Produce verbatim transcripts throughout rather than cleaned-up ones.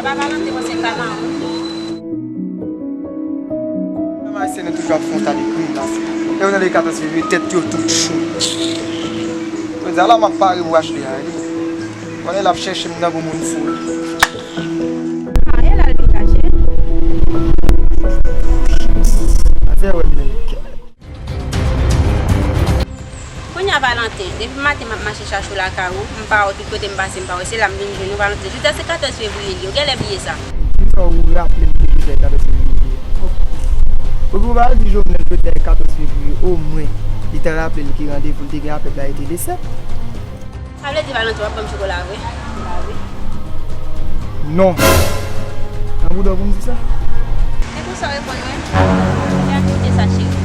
Pa Valentin, mwen se Kamaron. Menm Ayisyen, nou toujou ap fè yon ta de grimas. Lè yo nan de katòz fevriye, tèt yo tout cho. Jodi a la, m ap pare pou achte a, wi. Konnen l ap chèche m nan gwo moun fou. Ah, e la l vin kache. Avè wè menm. Kounye a, Valentin, depi maten m ap mache chache w lakay ou, m pa wè w, tout kote m pase m pa wè, se la m vin jwenn ou, Valentin. Jodi a se katòz fevriye li ye, ou genlè bliye sa. Poukisa ou raple m ke jodi a katòz fevriye? Epi ou pa di Jovenel jodi a katòz fevriye, omwen, li ta raple l ke randevou l te gen a pèp la e te le sèt. Sa vle di Valentin w ap ban m chokola vre? Ba wi. Non. Nan bouda w pou m di sa? Se konsa w reponn mwen? Byen, koute sa, cheri.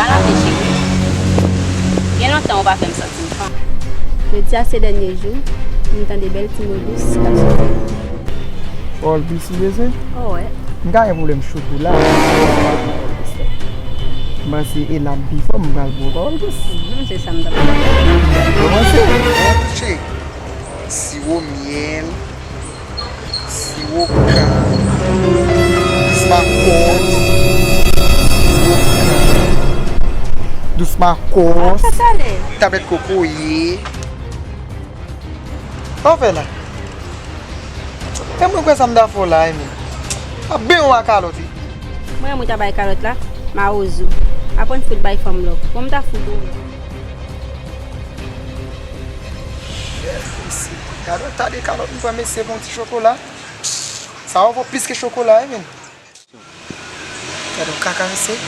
Valentin, cheri. Gen lontan ou pa fè m santi m fanm. Jodi a se dènye jou, m tande bèl ti mo dous k ap soti. Pawòl dous ou bezwen? Oh, wè. M ka gen pwoblèm chokola. M panse e la m pi fò, m pral ba w pawòl dous. Mhm, se sa m t ap. Kòmanse. Kouche. Siwo myèl, siwo kann, dous makòs, siwo kann, dous makòs, tablèt kokoye. Sa w fè la? E mwen kwè sa m ta fè w la, wi, men. Ap benyen w a kalòt, wi. Mwen, mwen ta bay kalòt la, mawozo. Aprann fout bay fanm love. Bon, m ta fout ou. Gade yon ta de kalòt m pran, mesye, pou yon ti chokola. Sa yo vo plis ke chokola, wi, men. Gade yon kaka, mesye.